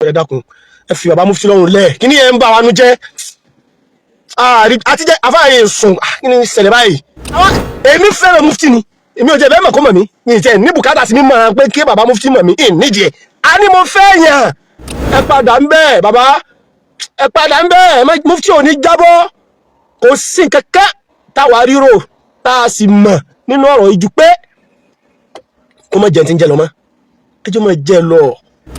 Ẹ dákun, ẹ fi bàbá Mufti lọ́rùn lẹ̀. Kí ni ẹ ń bá wa nu jẹ́ àti jẹ́ àfáàyè sùn? Kí ni ṣẹlẹ̀ báyìí? Èmi fẹ́ràn Mufti ni, èmi ò jẹ́ bẹ́ẹ̀ mọ̀ kó mọ̀ mí ní ìtẹ́ ní bùkátà sí mi mọ̀ pé kí bàbá Mufti mọ̀ mí ìn nídìí ẹ̀. A ní mo fẹ́ yàn. Ẹ padà ń bẹ́ẹ̀, bàbá, ẹ padà ń bẹ́ẹ̀. Mufti ò ní jábọ́. Kò sí kankan táwa ríro tá a sì mọ̀ nínú ọ̀rọ̀ ìjú pé kó má jẹ́ ti ń jẹ lọ mọ́. Ẹ jẹ́ mọ́ jẹ́ lọ.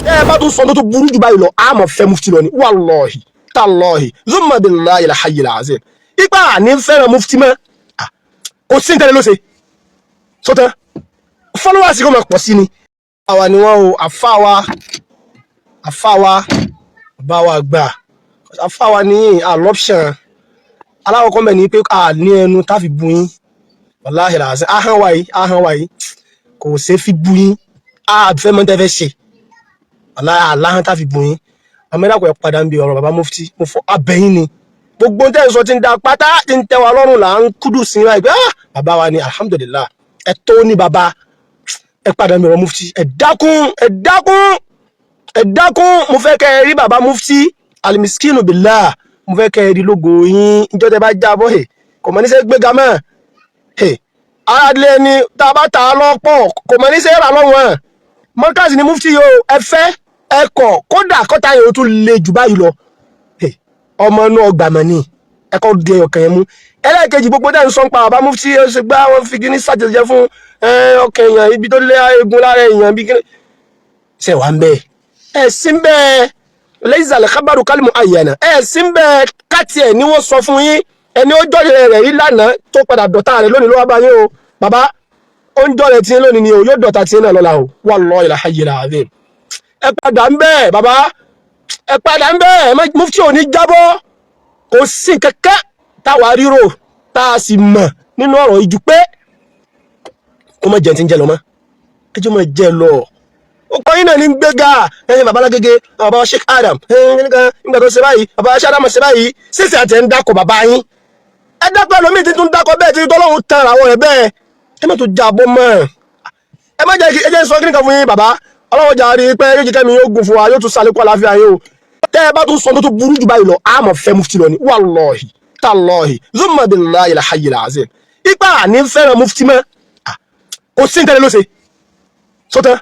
Ẹ bá tún sọ tó burú jù báyìí lọ, a mọ̀ fẹ́ Mufti lọ ni. Wallahi tallahi zumma billahi al-hayyil azim, ipa ní fẹ́ràn Mufti mọ́. Kò sí ní tẹ́lẹ̀ ló ṣe sọ́tẹ́ followers kò máa pọ̀ sí ni. Àwa ni wọ́n o, àfáwa, àfáwa, bàbá wa gbà, àfáwa ní àlọ́pṣàn. Alákọ̀ọ́kọ́ mẹ́ ni pé a ní ẹnu tá fi bu yín. Wallahi alazim, ahọ́n wa yìí, ahọ́n wa yìí kò ṣe fi bu yín. A fẹ́ mọ́ tẹ́ fẹ́ ṣe. Wallahi, aláhọ́n tá fi bu yín. Amẹ́dàkọ̀, ẹ̀ padà ń bi ọ̀rọ̀ bàbá Mufti. Mo fọ abẹ́yín ni. Gbogbo tẹ́ ń sọ ti ń da pátá ti ń tẹ́ wa lọ́rùn là ń kúdù sí wa pé ah, bàbá wa ni, alhamdulillah, ẹ tó ní bàbá. Ẹ padà ń bi ọ̀rọ̀ Mufti. Ẹ dákun, ẹ dákun, ẹ dákun. Mo fẹ́ kẹ́ ẹ rí bàbá Mufti alimiskinu billah. Mo fẹ́ kẹ́ ẹ rí lógo yín. Ìjọ tẹ́ bá jábọ́ ẹ̀ kò mọ̀ ní sẹ́ gbéga mọ́ ẹ̀. Aráàlú ẹni tá a bá ta á lọ́pọ̀ kò mọ̀ ní sẹ́ rà lọ́wọ́ ẹ̀. Mọ́kàsí ni Mufti yìí o. Ẹ fẹ́ ẹ kọ̀, kódà kọ́ta yẹn ó tún le jù báyìí lọ. Ọmọ inú ọgbà mọ̀ ni. Ẹ kọ́ di ẹyọ kan yẹn mú. Ẹlẹ́ẹ̀kejì, gbogbo dẹ́ ń sọ ń pa bàbá Mufti, ó ṣe gbá wọn fi kíní ṣàjẹjẹ fún ọkàn èèyàn, ibi tó lé egun lára èèyàn bí kíní ṣe wà ń bẹ́ẹ̀. Ẹ sí ń bẹ́ẹ̀ lẹ́yìn àlẹ́kábàrú kálímù àyànà. Ẹ sí ń bẹ́ẹ̀ káàtì ẹ̀ ni wọ́n sọ fún yín. Ẹni ó jọ́rẹ̀ rẹ̀ rí lánàá tó padà dọ̀tá rẹ̀ lónìí ló wá bá yín o. Bàbá ó ń jọ́rẹ̀ tí lónìí ni o, yóò dọ̀tá tí náà lọ́la o. Wallahi al-hayyil azim. Ẹ padà ń bẹ́ẹ̀, bàbá, ẹ padà ń bẹ́ẹ̀. Mufti ò ní jábọ́. Kò sí kankan táwa ríro tá a sì mọ̀ nínú ọ̀rọ̀ ìjú pé kó má jẹ́ ti ń jẹ lọ mọ́. Ẹ jẹ́ mọ́ jẹ́ lọ. Ó kọ́ yín náà ní gbéga ẹ̀yìn bàbá Lágége, bàbá Sheikh Adam nígbà tó ṣe báyìí, bàbá Sheikh Adam ṣe báyìí. Sísè àti ẹ̀ ń dákọ̀ bàbá yín, ẹ dákọ̀ ẹlòmíì tí tún dákọ̀ bẹ́ẹ̀ tí tọ́lọ́hún tan àwọn rẹ̀ bẹ́ẹ̀. Ẹ má tó jábọ́ mọ́. Ẹ má jẹ́ ẹ jẹ́ sọ kíní kan fún yín, bàbá. Ọlọ́wọ́ jà rí pé yóò jẹ́ kẹ́mi yóò gùn fún wa, yóò tún sálẹ́kọ́ àlàáfíà yín o. Tẹ́ ẹ bá tún sọ tó tún burú jù báyìí lọ, a mọ̀ fẹ́ Mufti lọ ni. Wallahi tallahi zumma billahi al-hayyil azim, ipa ní fẹ́ràn Mufti mọ́. Kò sí ní tẹ́lẹ̀ ló ṣe sọ́tẹ́.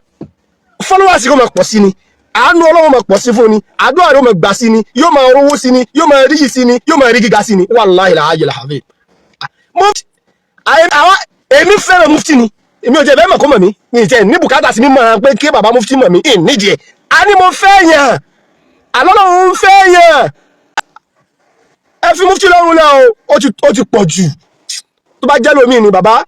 Followers kò máa pọ̀ sí ni, àánú Ọlọ́run máa pọ̀ sí fún ni, àdúrà rẹ̀ máa gbà sí ni, yóò máa rówó sí ni, yóò máa ríyì sí ni, yóò máa rí gíga sí ni. Wallahi al-hayyil azim. Mufti, èmi fẹ́ràn Mufti ni, èmi ò jẹ́ bẹ́ẹ̀ mọ̀ kó mọ̀ mí ní ìtẹ́ ní bùkátà sí mi mọ̀ pé kí bàbá Mufti mọ̀ mí ìn nídìí ẹ̀. A ní mo fẹ́ yàn, àlọ́lọ́run fẹ́ yàn. Ẹ fi Mufti lọ́rùn lẹ́ o. Ó ti pọ̀ jù. Tó bá jẹ́ lómi ni bàbá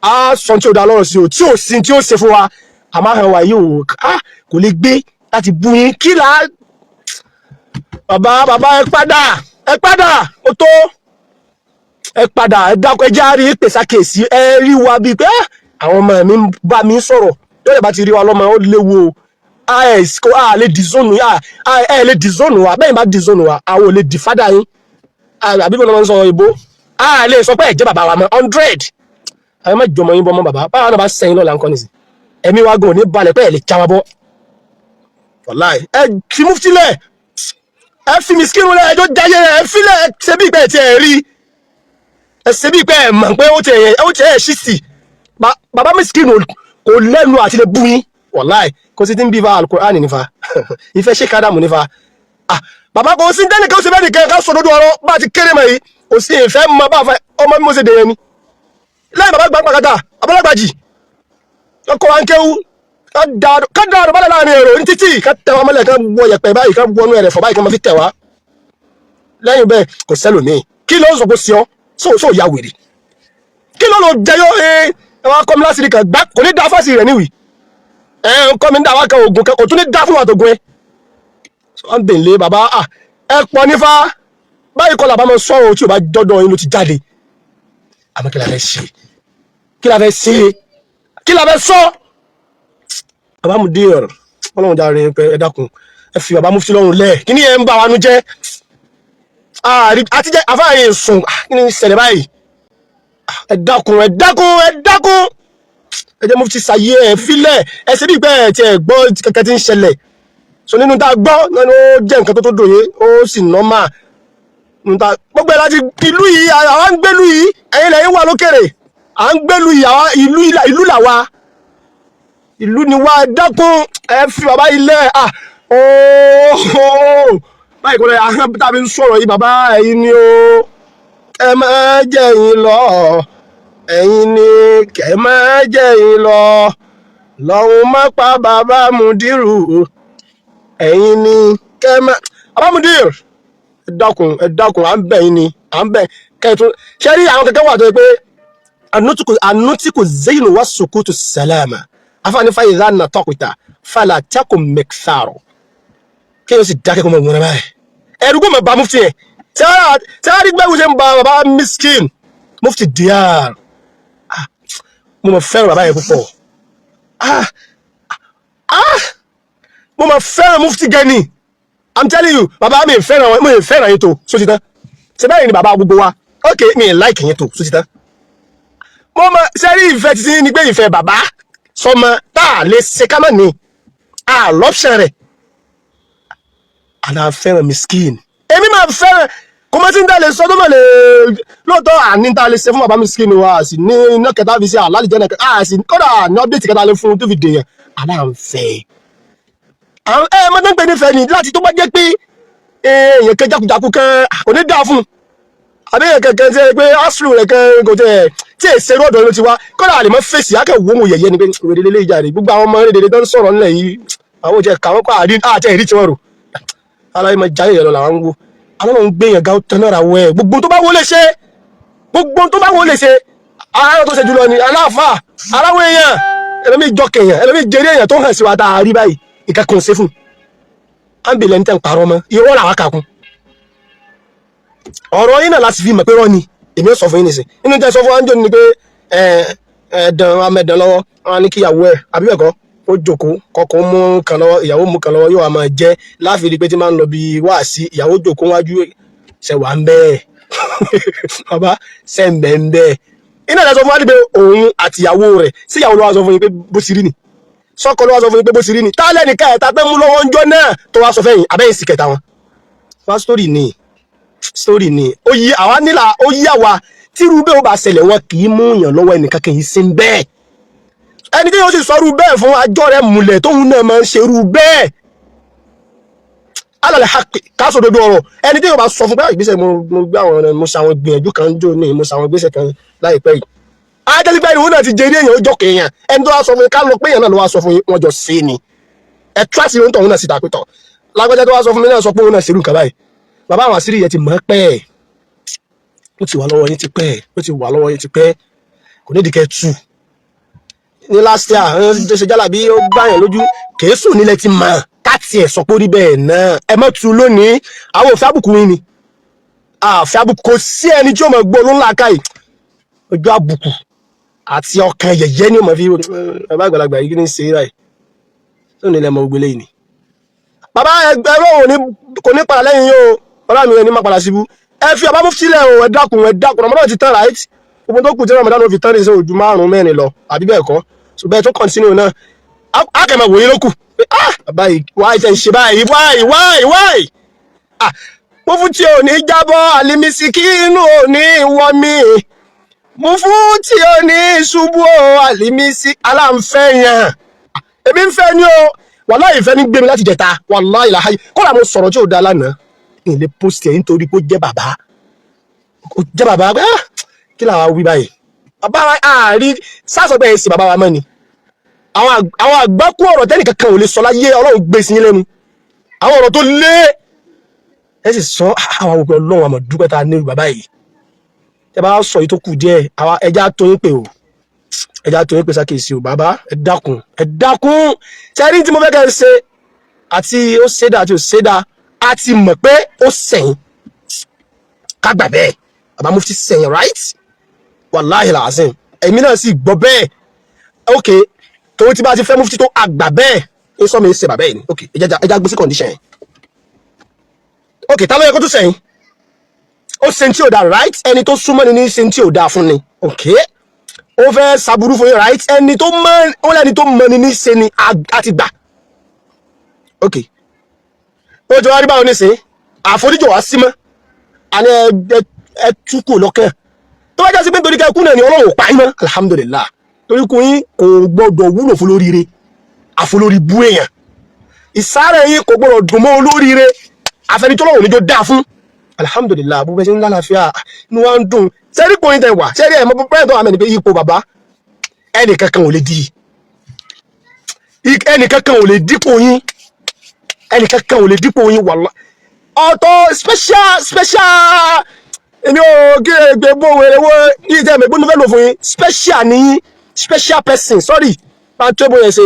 á sọ tí ó da lọ́rọ̀ sí o, tí ò sí tí ó ṣe fún wa. Àmọ́ àwọn wa yìí ò kò lè gbé láti bu yín kí là á. Bàbá, bàbá, ẹ padà, ẹ padà, ó tó. Ẹ padà, ẹ dákun, ẹ já rí pèsè àkèsí. Ẹ rí wa bíi pé àwọn ọmọ mi ń bá mi sọ̀rọ̀. Yóò lè bá ti rí wa lọ́mọ, ó léwu o. A lè disown, ẹ lè disown wa. Bẹ́ẹ̀ bá disown wa, àwọn ò lè di father yín. Àbí bọ́lá máa ń sọ ìbò, a lè sọ pé ẹ jẹ́ bàbá wa mọ́ 100. Àwọn má jọmọ yín bọ́ mọ́. Bàbá, báwa náà bá sẹ́yìn lọ́la nǹkan nìsín, ẹ̀mí wa gan ò ní balẹ̀ pé ẹ lè já wa bọ́. Wàláì, ẹ fi Mufti lẹ̀, ẹ fi miskinu lẹ̀, ẹ jọ jáyé. Ẹ filẹ̀, ẹ ṣe bí ìpẹ́ ẹ ti ẹ̀ rí, ẹ ṣe bí ìpẹ́ ẹ mọ̀ pé ó ti ẹ̀ ṣí sí. Bàbá miskinu kò lẹ́nu àti lè bú yín. Wàláì, kò sí ti ń bí fa Alukur'ani nífa ìfẹ́ ṣe kádàmù nífa. Ah, bàbá, kò sí tẹ́nìkan ó ṣe bẹ́ẹ̀ nìkan ká sọ dúdú ọ̀rọ̀ bá ti kéré mọ̀ yìí. Kò sí ìfẹ́ mọ bá fẹ́ ọmọ bí mo ṣe dèyẹ ni lẹ́yìn bàbá gbàgbà kàtà abọ́lágbàjì ọkọ̀ wa ń kéwú. Ká da ọ̀rọ̀ bálẹ̀ láàrin èrò ní títì, ká tẹ wa mọ́lẹ̀, ká wọ yẹ̀pẹ̀ báyìí, ká wọnú ẹ̀rẹ̀fọ̀ báyìí, ká máa fi tẹ̀ wá. Lẹ́yìn bẹ́ẹ̀, kò sẹ́lòmíì. Kí ló ń sọ kó sí ọ sóò ya wèrè? Kí ló lọ jẹyọ? Ẹ ẹ wá kọ́ mi lásìrì kan gbá, kò ní dá fásì rẹ̀ níwì. Ẹ ń kọ́ mi ń dá wá kan oògùn kan, kò tún ní dá fún àtògùn ẹ. Wọ́n ń bèèlè bàbá. Ẹ pọ̀ nífa báyìí kọ́ làbá máa sọ̀rọ̀ tí o bá dọ́dọ̀ yín ló ti jáde. Àmọ́ kí la fẹ́ ṣe? Kí la fẹ́ ṣe? Kí la fẹ́ sọ? Bàbá Mudir, Ọlọ́run járe pé ẹ dákun, ẹ fi bàbá Mufti lọ́rùn lẹ̀. Kí ni ẹ ń bá wa nu jẹ́ àti jẹ́ àfáàyè sùn? Kí ni ṣẹlẹ̀ báyìí? Ẹ dákun, ẹ dákun, ẹ dákun. Ẹ jẹ́ Mufti ṣayé, ẹ filẹ̀, ẹ ṣe bí pé ẹ ti ẹ gbọ́ kẹ̀kẹ́ tí ń ṣẹlẹ̀. So nínú tá a gbọ́ náà ni ó jẹ́ nǹkan tó tó dòye, ó sì normal nínú tá gbogbo ẹ̀ láti ìlú yìí. Àwa ń gbélú yìí, ẹ̀yin lẹ́yìn wà lókèrè. À ń gbélú yìí, àwa ìlú, ìlú làwa, ìlú ni wá. Dákun, ẹ fi bàbá ilẹ̀. Ah, ooo, báyìí kò lè ahọ́n tàbí ń sọ̀rọ̀ yìí. Bàbá, ẹ̀yin ni o, ẹ má jẹ́ yín lọ. Ẹ̀yin ni kẹ́ má jẹ́ yín lọ. Lọ́hùn má pa bàbá Mudiru. Ẹ̀yin ni kẹ́ má bàbá Mudiru. Ẹ dákun, ẹ dákun, à ń bẹ̀ yín ni, à ń bẹ̀ kẹ́ẹ̀tún ṣé rí àwọn kẹ̀kẹ́ wà tó yẹ pé anutiku zeyinu wa sukutu salama afaani fa idha nataqta fala takun miktharo. Kéèyàn sì dákẹ́ kó mọ̀ wọ́n báyìí, ẹ̀rù kó mọ̀ bá mufti yẹn. Tí a rí gbẹ́wò ṣe ń ba bàbá miskin mufti diyar. Ah, mo mọ̀ fẹ́ràn bàbá yẹn púpọ̀. Ah ah, mo mọ̀ fẹ́ràn mufti gani. I'm telling you, bàbá mi fẹ́ràn wọn, mo fẹ́ràn yín tó sóti tán. Ṣe bẹ́ẹ̀ ni bàbá gbogbo wa? Ok, mi like yín tó sóti tán. Mo mọ̀ sẹ́rí ìfẹ́ títí ní pé ìfẹ́ bàbá sọmọ tá a lè ṣe ká mọ̀ ní àlọ́pṣẹ̀ rẹ̀. Àná fẹ́ràn miskin, èmi máa fẹ́ràn kò mọ́ tí ń dá lè sọ tó mọ̀ lè lóòótọ́. Àní tá a lè ṣe fún bàbá miskin wa sì ní iná kẹta fi ṣe àlálìjẹ́ náà, a sì kódà ní update kẹta lè fún un tó fi dèèyàn. Àná ń fẹ́ ẹ mọ́ tó ń pè nífẹ̀ẹ́ ni láti tó bá jẹ́ pé èèyàn kan jákujàku kan kò ní dáa fún un, àbí èèyàn kankan tí ẹ pé aslu rẹ̀ kan kò tẹ̀ tí èsè rọ́ọ̀dọ̀ ló ti wá, kódà àlè mọ́ fèsì akẹ́ wò ó yẹ̀yẹ́ ni pé wèrè lélẹ́ ìjà rẹ̀. Gbogbo àwọn ọmọ rẹ̀ tó ń sọ̀rọ̀ ńlẹ̀ yìí, àwọn òjẹ̀ kà wọ́n kọ́ àrí àti ẹ̀rí tí wọ́n rò aláyé máa jáde yẹn lọ làwọn ń wo. Àwọn ọmọ ń gbé yẹn ga ó tán náà wẹ̀. Gbogbo tó bá wọlé ṣe, gbogbo tó bá wọlé ṣe, aláwọ̀ tó ṣe jùlọ ni aláàfà aláwọ̀ èèyàn. Ẹlòmíì jọkẹ̀ èèyàn, ẹlòmíì jẹrí èèyàn tó hàn sí wa tá a rí báyìí, ìkẹ́kọ̀ọ́ ṣe fún un. À ń bèlẹ̀ ní tẹ̀ ń parọ́ mọ́, irọ́ làwọn kà kún. Ọ̀rọ̀ yín náà láti fi mọ̀ pé rọ́ ni. Èmi ò sọ fún yín nìsín nínú tẹ́ sọ fún wa ń jò ní pé ẹ ẹ dán amẹ́dán lọ́wọ́ wọn ní kíyàwó ẹ̀ àbí bẹ́ẹ̀ kọ́, ó jókòó, kọkọ mú kan lọ́wọ́, ìyàwó mú kan lọ́wọ́, yóò wá máa jẹ́ láàfin rí pé tí máa ń lọ bí wáàsí, ìyàwó jókòó wájú ṣe wà ń bẹ́ẹ̀. Bàbá ṣe ń bẹ́ẹ̀ ń bẹ́ẹ̀ iná ìdájọ́ fún wa ní pé òun àti ìyàwó rẹ̀ sí ìyàwó ló wá sọ fún yín pé bó ti rí ni, sọ́kọ ló wá sọ fún yín pé bó ti rí ni. Tálẹ̀ nìkan ẹ̀ta pé mú lọ́wọ́ ń jọ náà tó wá sọ fẹ́yìn abẹ́yìn sì kẹta wọn. Wá story ni, story ni ó yí àwa nílà, ó yí àwa. Tírú bẹ́ẹ̀ ó bá ṣẹlẹ̀, wọn kì í mú yàn lọ́wọ́, ẹnìkan kì í sí bẹ́ẹ̀. Ẹni tí yóò sì sọrú bẹ́ẹ̀ fún àjọ rẹ̀ múlẹ̀ tóun náà máa ń ṣerú bẹ́ẹ̀ alàlẹ́ hàpè káṣọ dodo ọ̀rọ̀. Ẹni tí yóò bá sọ fún pé ìgbésẹ̀ mo gbé àwọn, mo ṣe àwọn gbìyànjú kan jò ní, mo ṣe àwọn ìgbésẹ̀ kan láìpẹ́ yìí, ajẹ́sígbẹ́ ìwọ náà ti jẹ́rí èèyàn, ó jọ kéèyàn. Ẹni tó wá sọ fún yín, ká lọ pé èèyàn náà ló wá sọ fún yín, wọ́n jọ sí ni. Ẹ tíráṣì ohun tóun náà sì tàpé tọ̀ lágbájá tó wá sọ fún mi náà sọ pé òun náà ṣerú nǹkan báyìí. Bàbá, àwọn àṣírí yẹn ti mọ̀ pẹ́, ó ti wà lọ́wọ́ yín ti pẹ́, ó ti wà lọ́wọ́ yín ti pẹ́. Kò ní ìdíkẹ́ tù ní last year tó ṣe jálàbí, ó gbàyàn lójú kèésù nílẹ̀ ti mọ̀ káàtì ẹ̀ sọ pé ó rí bẹ́ẹ̀ náà. Ẹ mọ̀ tu lónìí, àwọn òfin àbùkù yín ni àfẹ́ àbùkù. Kò sí ẹni tí ó mọ̀ gbọ́ ló ńlá káyì ojú àbùkù àti ọkàn yẹ̀yẹ́ ni ó mọ̀ fi bàbá àgbàlagbà yìí kí ní ṣe báyìí tó nílẹ̀ mọ̀ gbélé yìí ni. Bàbá, ẹgbẹ́ òní kò ní padà lẹ́yìn yìí o. Ọlá mi ẹ̀ ní má padà síbú. Ẹ fi bàbá mufti sílẹ̀ o. Ẹ dákun, ẹ dákun. Ramadan ti tán, right? Gbogbo tó kù tí Ramadan ó fi tán ní sẹ ojú márùn mẹ́rin lọ, àbí bẹ́ẹ̀ kọ́? So bẹ́ẹ̀ tó continue náà, á kẹ́ máa wòye ló kù pé ah, bàbá yìí, why tẹ̀ ń ṣe báyìí? Why, why, why? Ah, mo fún tí ò ní jábọ́, àlìmísì kí inú ò ní wọ́ mi, mo fún tí ò ní ṣubú o. Àlìmísì aláǹfẹ́ yẹn, èmi ń fẹ́ ni o. Wàláhì, ìfẹ́ ní gbé mi láti jẹta. Wàláhì làhàyè, kódà mo sọ̀rọ̀ tí ò da lánàá, ní ilé post ẹ̀ nítorí pé ó jẹ́ bàbá, ó jẹ́ bàbá pé ah, kí làwa wí báyìí? Bàbá wa àárí sáàsọ bẹ́ẹ̀ sì bàbá wa mọ́ ni. Àwọn àgbákò ọ̀rọ̀ tẹ́nì kankan ò lè sọ láyé, Ọlọ́run gbé sí yín lẹ́nu, àwọn ọ̀rọ̀ tó lé ẹ sì sọ. Àwọn òpè Ọlọ́run àmọ̀ dúpẹ́ tá a ní bàbá yìí. Tẹ bá sọ yìí tó kù díẹ̀, àwa ẹja tó yín pé o, ẹja tó yín pé sákèsí o. Bàbá, ẹ dákun, ẹ dákun. Sẹ́rí tí mo fẹ́ kẹ́ ẹ ṣe àti ó ṣe dá àti ó ṣe dá, a ti mọ̀ pé ó sẹ̀yìn, ká gbà bẹ́ẹ̀. Bàbá mufti sẹ̀yìn, right? Wàláhì làásìn, èmi náà sì gbọ́ bẹ́ẹ̀. Ok, tòun tí bá ti fẹ́ mufti tó àgbà bẹ́ẹ̀ ń sọ mi ṣe bàbá yìí ni. Ok, ẹja gbé sí condition yẹn. Ok, ta ló yẹ kó tún sẹ́yìn? Ó ṣe tí ò dáa, right? Ẹni tó súnmọ́ ni ní ṣe tí ò dáa fún ni. Ok, ó fẹ́ ṣàbùrú fún yín, right? Ẹni tó mọ̀ ó lẹ́ni tó mọ̀ ni ní ṣe ni, a ti gbà. Ok, Ó ti wá rí báwọn nísìnyí, àforíjì wá sí mọ́. Àní ẹ tú kò lọ́kàn. Tó bá jásí pé nítorí kẹ́kú náà ni Ọlọ́run ò pa yín mọ́, alhamdulillah, torí kú yín kò gbọ́dọ̀ wúlò fún lóríire, àfolórí bú èèyàn. Ìsáré yín kò gbọ́dọ̀ dùn mọ́ olóríire, àfẹnitọ́lọ́wọ̀ níjó dáa fún. Alhamdulillah, bó bẹ́ẹ̀ ṣe ń lálàáfíà, inú wa ń dùn. Sẹ́rí kò ní tẹ̀ wá sẹ́rí ẹ̀ mọ́ pẹ́rẹ́ tó wà mẹ́ni pé ipò bàbá, ẹnìkankan ò lè di, ẹnìkankan ò lè dípò yín, ẹnìkankan ò lè dípò yín. Wàlá ọ̀tọ̀ special special. Èmi ò kí ẹgbẹ́ bó wẹrẹ wọ ní ìtẹ́ mi gbóná fẹ́ lò fún yín. Special ní yín, special person. Sorry, bá ń tó bóyá ṣe